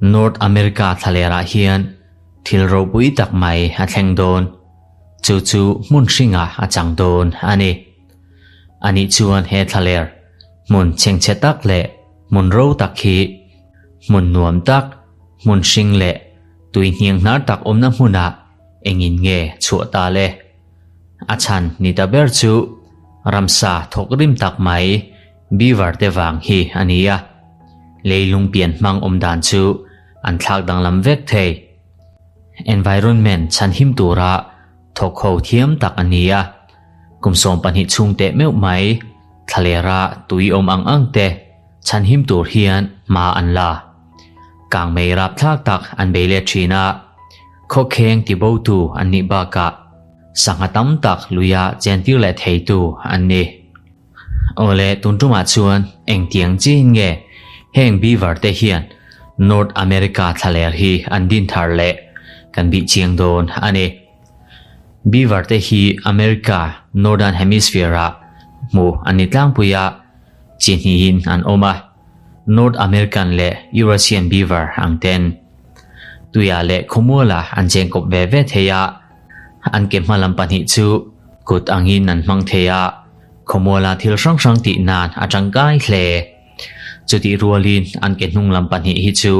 North America thlalerah hian thil ropui tak mai a thleng dawn. Chu chu hmun hringah a chang dawn a ni. Anih chuan he thlaler hmun chhengchhe tak leh hmun ro tak hi hmun nuam tak, hmun hring leh tui hniang hnar tak awmna hmunah engin nge chhuah ta le? A chhan ni ta ber chu ramsa thawk rim tak mai beaver te vang hi a ni a. Leilung pian hmang awm dan chu an thlak danglam vek thei. Environment chhan him tura thawk ho thiam tak a ni a. Kum 12 chhung teh meuh mai thlalera tui awm ang ang te chhan him tur hian hma an la. Kangmei rapthlak tak an bei let thin a, khawkheng tibotu an nih bakah sangha tam tak luia chentir leh theitu an ni. Awle, tun tumah chuan engtiang chiin nge heng beaver te hian North America thlaler hi an din thar leh kan bih chiang dawn a ni. Beaver te hi America Northern Hemisphere ah hmuh an ni tlangpui a, chi hnihin an awm a. North American leh Eurasian beaver ang ten. Tuia leh khawmuala an cheng kawp ve ve thei a, an ke hma lam pahnih chu kut angin an hmang thei a, khawmuala thil hrang hrang tih nan a tangkai hle. Chutih rualin an ke hnung lam pahnih hi chu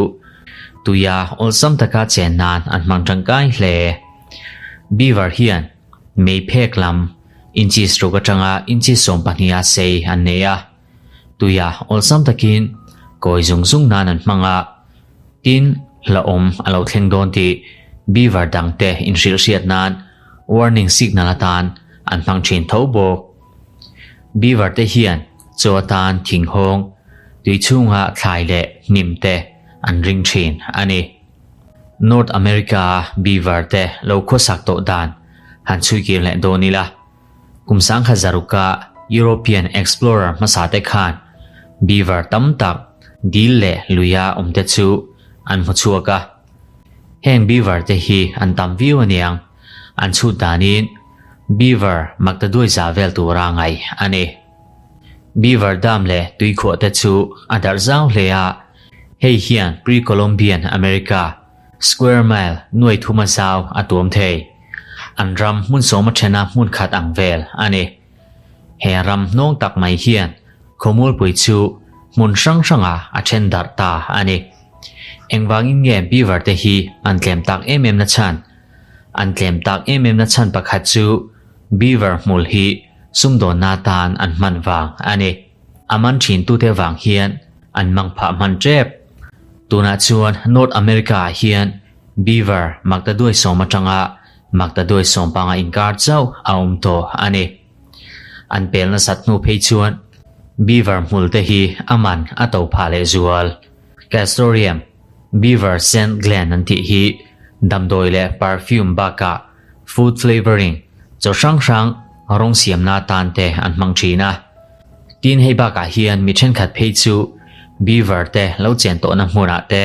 tuia awlsam taka chen nan an hmang tangkai hle. Beaver hian mei phek lam inches ruk atanga inches 12 a sei an nei a. Tuia awlsam takin kawi zung zung nan an hmang a, tin hlauhawm a lo thleng dawn tih beaver dangte inhrilh hriat nan warning signal atan an hmang thin tho bawk. Beaver te hian chaw atan thinghawng, tui chhunga thlai leh hnim te an ring thin a ni. North America beaver te lo khawsak tawh dan han chhui kir leh dawn ila. Kum sangkhat zaruka European explorer hmasa te khan beaver tam tak dil leh luia awm te chu an hmu chhuak a. Heng beaver te hi an tam viau aniang, an chhut danin beaver maktaduai za vel tura ngaih a ni. Beaver dam leh tuikhuah te chu a darh zau hle a, hei hian pre-Columbian America Square mile nuai thuma zau a tuam thei. An ram hmun sawma thena hmun khat ang vel a ni. He ram hnawng tak mai hian khawmualpui chu hmun hrang hrangah a then darh ta a ni. Engvangin nge beaver te hi an tlem tak em em na chhan? An tlem tak em em na chhan pakhat chu beaver hmul hi sumdawnna atan an hman vang a ni. A man thin tute vang hian an mang phah hman tep. Tunah chuan North America ah hian beaver maktaduai sawm atanga maktaduai sawm panga inkar chauh a awm tawh a ni. An pel nasat hnu phei chuan beaver hmul te hi a man a to phah leh zual. Castoreum, beaver scent gland an tih hi damdawi leh perfume bakah food flavouring chaw hrang hrang rawng siamna atan te an hmang thin a. Tin hei bakah hian mi thenkhat phei chu beaver te lo chen tawhna hmunah te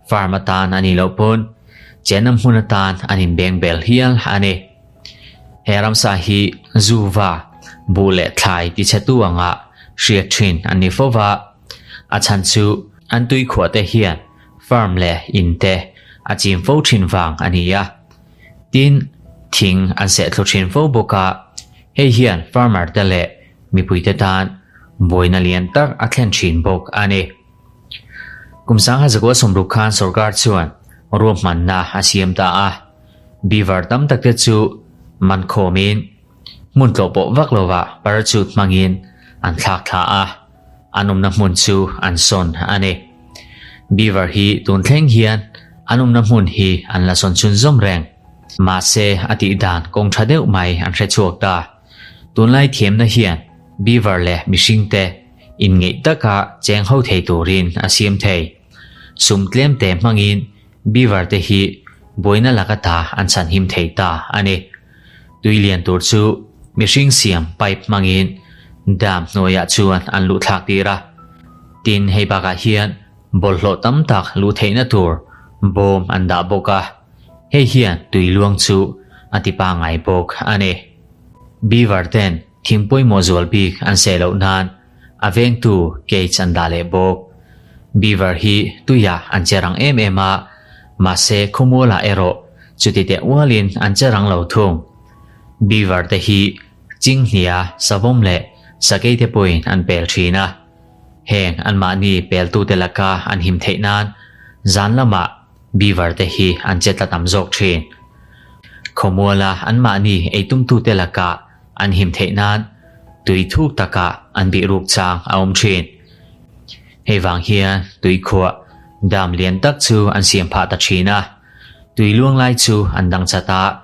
farm atan a nih loh pawn chenna hmun atan an inbeng bel hial a ni. He ramsa hi zuva, buh leh thlai tichhetu anga hriat thin an ni fo va, a chhan chu an tuikhuah te hian farm leh in te a chim fo thin vang a ni a. Tin, thing an seh thlu thin fo bawk a, hei hian farmer te leh mipuite tan buaina lian tak a thlen thin bawk a ni. Kum sangha zakua sawmruk khan sorkar chuan ruahmanna a siam ta a, beaver tam tak te chu man khawmin hmun tlawh pawh vak lovah parachute hmangin an thlak thla a, an awmna hmun chu an sawn a ni. Beaver hi tun thleng hian an awmna hmun hi an la sawn chhun zawm reng. Mahse, a tih dan kawng tha deuh mai an hre chhuak ta. Tunlai thiamna hian beaver leh mihringte inngeih taka cheng ho thei turin a siam thei. Sum tlem te hmangin beaver te hi buaina laka ta an chhanhim thei ta a ni. Tui lian tur chu mihring siam pipe hmangin dam hnuaiah chuan an luh thlak tir a. Tin, hei bakah hian bawlhhlawh tam tak luh theihna tur bawm an dah bawk a, hei hian tui luang chu a ti pangngai bawk a ni. Beaver ten thing pawimawh zual bik an seh loh nan. A vengtu cage an dah leh bawk. Beaver hi tuiah an che rang em em a, mahse khawmualah erawh chuti teh ualin an che rang lo thung. Beaver te hi chinghnia, savawm leh sakei te pawhin an pel thin a. Heng anmahni peltute laka an him theih nan zan lamah Beaver te hi an che tla tam zawk thin. Khawmuala anmahni eitumtute lakah an him theih nan tui thuk takah an bih ruk chang a awm thin. Hei vang hian tui khuah dam lian tak chu an siam phah ta thin a, tui luang lai chu an dang chat a,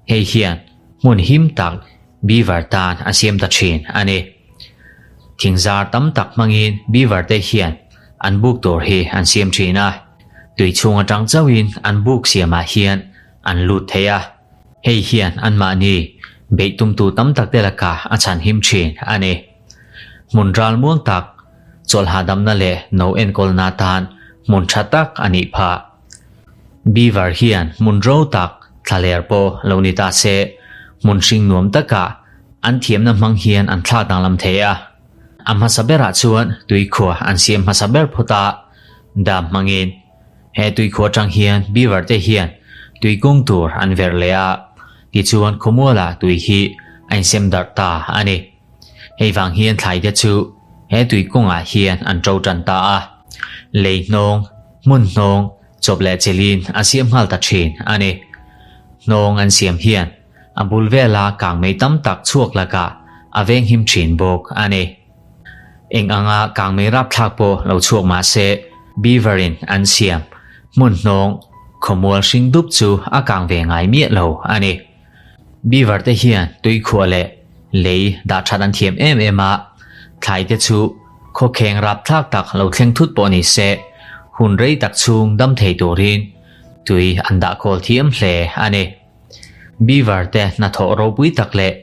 hei hian hmun him tak beaver tan a siam ta thin a ni. Thingzar tam tak hmangin beaver te hian an buk tur hi an siam thin a, tui chhung atang chauhin an buk siamah hian an lut thei a, hei hian anmahni beih tumtu tam tak te lakah a chhan him thin a ni. Hmun ral muang tak, chawlh hahdamna leh no enkawlna atan hmun tha tak a nih phah. Beaver hian hmun ro tak thlaler pawh lo ni ta se, hmun hring nuam takah an thiamna hmang hian an thlak danglam thei a. A hmasa berah chuan tuikhua an siam hmasa ber phawt a, dam hmangin. He tuikhua atang hian beaver te hian tui kung tur an verh leh a, tichuan khawmualah tui hi a insem darh ta a ni. Hei vang hian thlai te chu he tui kawngah hian an ṭo ṭan ta a, lei hnawng, hmun hnawng, chawp leh chelin a siam nghal ta ṭhin a ni. Hnawng an siam hian a bul vela kangmei tam tak chhuak lakah a venghim ṭhin bawk a ni. Eng anga kangmei rapthlak pawh lo chhuak mah se, Beaver in an siam hmun hnawng khawmual hring dup chu a kang ve ngai miah lo a ni. Beaver te hian tuikhuah leh lei dah that an thiam em em a, thlai te chu khawkheng rapthlak tak lo thleng thut pawh ni se, hun rei tak chhung dam thei turin tui an dah khawl thiam hle a ni. Beaver te hnathawh ropui tak leh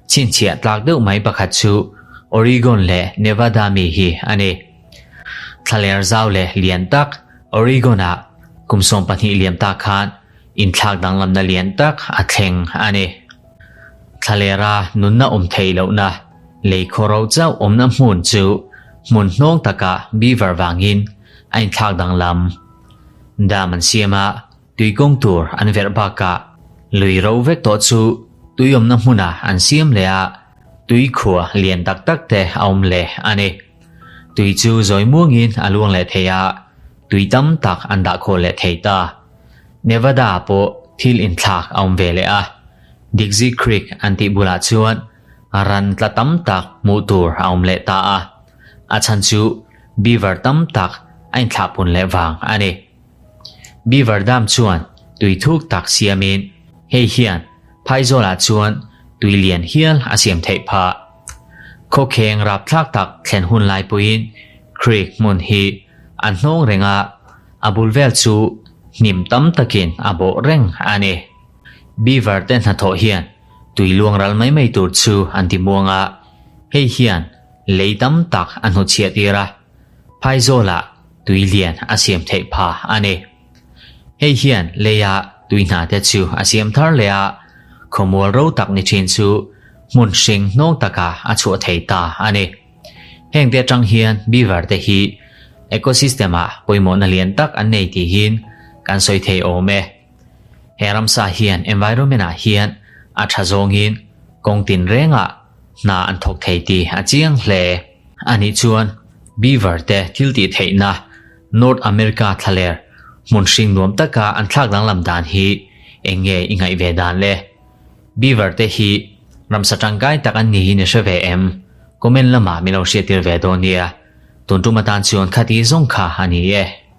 chhinchhiah tlak deuh mai pakhat chu Oregon leh Nevada mi hi a ni. Thlaler zau leh lian tak Oregon-ah kum 20 liam tak khan Inthlak danglamna lian tak a thleng a ni. Thlalera nunna awm theih lohna, lei khawro chauh awmna hmun chu hmun hnawng takah beaver vangin a inthlak danglam. Dam an siam a, tui kawng tur an verh bakah lui ro vek tawh chu tui awmna hmunah an siam leh a, tui khua lian tak tak te a awm leh a ni. Tui chu zawi muangin a luang leh thei a, tui tam tak an dah khawl leh thei ta. Nevada pawh thil inthlak a awm ve leh a, Dixie Creek an tih bulah chuan ran tla tam tak hmuh tur a awm leh ta a, a chhan chu beaver tam tak a inthlah pun leh vang a ni. Beaver dam chuan tui thuk tak siamin hei hian phaizawlah chuan tui lian hial a siam theih phah. Khawkheng rapthlak tak thlen hun lai pawhin creek hmun hi an hnawng reng a, A bul vel chu hnim tam takin a bawh reng a ni. Beaver te hnathawh hian tui luang ral mai mai tur chu an ti muang a, hei hian lei tam tak a hnuchhiah tir a, phaizawlah tui lian a siam theih pha a ni. Hei hian leia tui hna te chu a siam thar leh a, khawmual ro tak ni thin chu hmun hring hnawng takah a chhuah thei ta a ni. Heng te atang hian beaver te hi ecosystem ah pawimawhna lian tak an nei tihin kan sawi thei awm e. He ramsa hian environment ah hian a tha zawngin kawng tin rengah hna an thawk thei tih a chiang hle. Anih chuan beaver te thil tih theihna North America thlaler hmun hring nuam taka an thlak danglam dan hi eng nge i ngaih ve dan le? Beaver te hi ramsa tangkai tak an niin i hre ve em? Comment lamah min lo hriattir ve dawn nia. Tun tum atan chuan khati zawng kha a ni e.